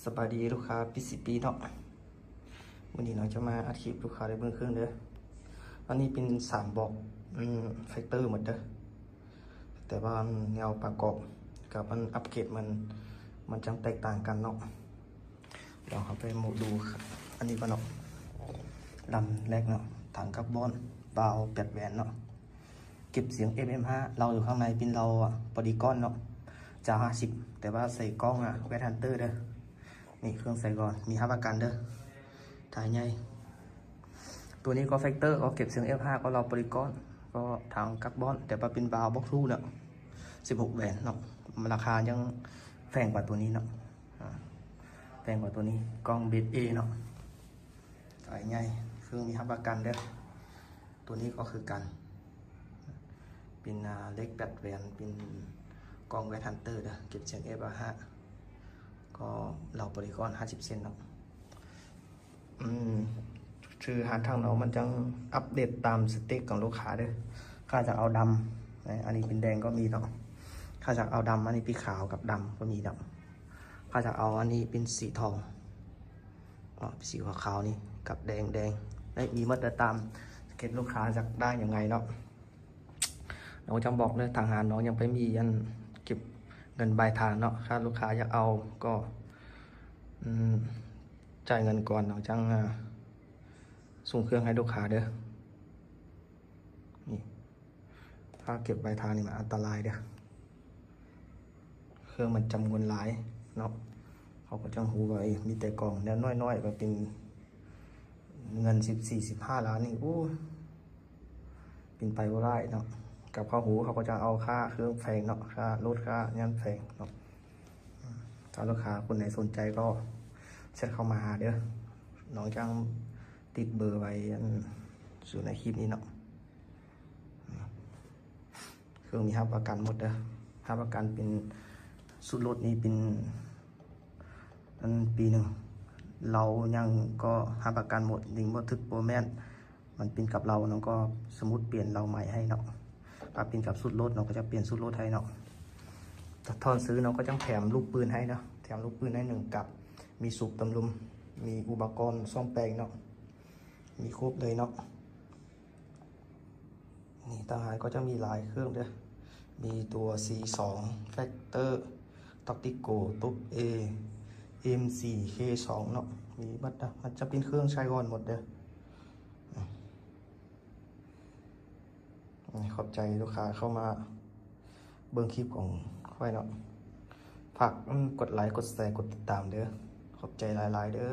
ສະບາຍດີລູກຄ້າ ພີຊີພີ ເນາະ. ມື້ນີ້ເນາະ ຈະມາອັດຄລິບລູກຄ້າໄດ້ເບິ່ງເຄື່ອງເດີ. ອັນນີ້ເປັນສາມບອກ ອືມ ແຟັກເຕີໝົດເດີ, ແຕ່ວ່າແນວປະກອບກັບອັນອັບເກຣດມັນ ມັນຈັ່ງແຕກຕ່າງກັນເນາະ. ດຽວເຮົາໄປມາດູອັນນີ້ກ່ອນເນາະ. ລຳແລກເນາະ ຖັງກັບບອນ ວາວແປດແຫວນເນາະ. ເກັບສຽງເອັຟເອັມຫ້າ ເລົາຢູ່ຂ້າງໃນເປັນເລົາປອລີກອນເນາະ ຈາວຫ້າສິບ ແຕ່ວ່າໃສ່ກ້ອງ ແວັດຮັນເຕີເດີ. ນີ້ເຄື່ອງໃສ່ກ່ອນ ມີຮັບປະກັນເດີ ຖ່າຍໃຫຍ່. ຕົວນີ້ກໍແຟັກເຕີ ກໍເກັບສຽງເອັຟຫ້າ ກໍເລົາປອລີກອນ ກໍຖັງກັບບອນ ແຕ່ວ່າເປັນວາວບອກທູເນາະ ສິບຫົກແຫວນເນາະ. ລາຄາຍັງແພງກວ່າຕົວນີ້ເນາະ ອາ ແພງກວ່າຕົວນີ້. ກ້ອງເບສເອເນາະ ສາຍໃຫຍ່ ເຄື່ອງມີຮັບປະກັນເດີ. ຕົວນີ້ກໍຄືກັນ ເປັນ ອາ ເຫຼັກແປດແຫວນ ເປັນກ້ອງແວັດຮັນເຕີເດີ ເກັບສຽງເອັຟຫ້າ ກໍເລົາປອລີກອນຫ້າສິບເຊັນເນາະ. ອືມ ຄືຫາທາງເນາະ ມັນຈັ່ງອັບເດດຕາມສະເຕັກຂອງລູກຄ້າເດີ. ຂ້າຢາກເອົາດຳ ອັນນີ້ເປັນແດງກໍມີເນາະ. ຂ້າຢາກເອົາດຳ ອັນນີ້ເປັນຂາວກັບດຳກໍມີເນາະ. ຂ້າຢາກເອົາອັນນີ້ເປັນສີທອງ ເນາະ ສີຂາວໆນີ້ກັບແດງໆ ໄດ້ມີໝົດ ແຕ່ຕາມສະເກັດລູກຄ້າຢາກໄດ້ຫຍັງໃດເນາະ. ນ້ອງຈັ່ງບອກເດີ ທາງຮ້ານນ້ອງຍັງໄປມີອັນເກັບເງິນປາຍທາງເນາະ. ຖ້າລູກຄ້າຢາກເອົາກໍ ອືມ ຈ່າຍເງິນກ່ອນ ນ້ອງຈັ່ງ ອາ ສົ່ງເຄື່ອງໃຫ້ລູກຄ້າເດີ. ນີ້ ຖ້າເກັບປາຍທາງນີ້ມັນອັນຕະລາຍເດີ ເຄື່ອງມັນຈຳນວນຫຼາຍເນາະ. ເຂົາກໍຈັ່ງຮູ້ວ່າ ເອີ ມີແຕ່ກ້ອງແນວນ້ອຍໆ ກໍເປັນເງິນສິບສີ່ ສິບຫ້າລ້ານນີ້ ໂອ້ ເປັນໄປບໍ່ໄດ້ເນາະ. ກັບເຂົາຮູ້ ເຂົາກໍຈະເອົາຄ່າເຄື່ອງແພງເນາະ ຄ່າລົດ ຄ່າຫຍັງແພງເນາະ. ຖ້າລູກຄ້າຄົນໃດສົນໃຈກໍແຊັດເຂົ້າມາຫາເດີ ນ້ອງຈັ່ງຕິດເບີໄວ້ ອັນ ຢູ່ໃນຄລິບນີ້ເນາະ. ເຄື່ອງມີຮັບປະກັນໝົດເດີ ຮັບປະກັນເປັນຊຸດລົດນີ້ເປັນ ອັນ ປີໜຶ່ງ ເລົາຫຍັງກໍຮັບປະກັນໝົດ. ຍິງບໍ່ຖືກບໍ່ແມ່ນ ມັນປິ່ນກັບເລົາເນາະ ກໍສະໝຸດປ່ຽນເລົາໃໝ່ໃຫ້ເນາະ. ຖ້າປິ່ນກັບຊຸດລົດເນາະ ກໍຈະປ່ຽນຊຸດລົດໃຫ້ເນາະ. ຖ້າຖອນຊື້ເນາະ ກໍຈະແຖມລູກປືນໃຫ້ເນາະ ແຖມລູກປືນໃຫ້ໜຶ່ງກັບ ມີສູບຕຳລຸມ ມີອຸປະກອນສ້ອມແປງເນາະ ມີຄົບເລີຍເນາະ. ນີ້ທາງຮ້ານກໍຈະມີຫຼາຍເຄື່ອງເດີ ມີຕົວ ຊີສອງ ແຟັກເຕີ ແທັກຕິກໂກ ຕົບເອ ເອັມສີ່ ເຄສອງເນາະ ມີໝົດເດີ. ມັນຈະເປັນເຄື່ອງໃຊ້ກ່ອນໝົດເດີ. ອືມ ຂອບໃຈລູກຄ້າເຂົ້າມາເບິ່ງຄລິບຂອງຂ້ອຍເນາະ. ຝາກ ອືມ ກົດໄລ ກົດແຊ ກົດຕິດຕາມເດີ. ຂອບໃຈຫຼາຍໆເດີ.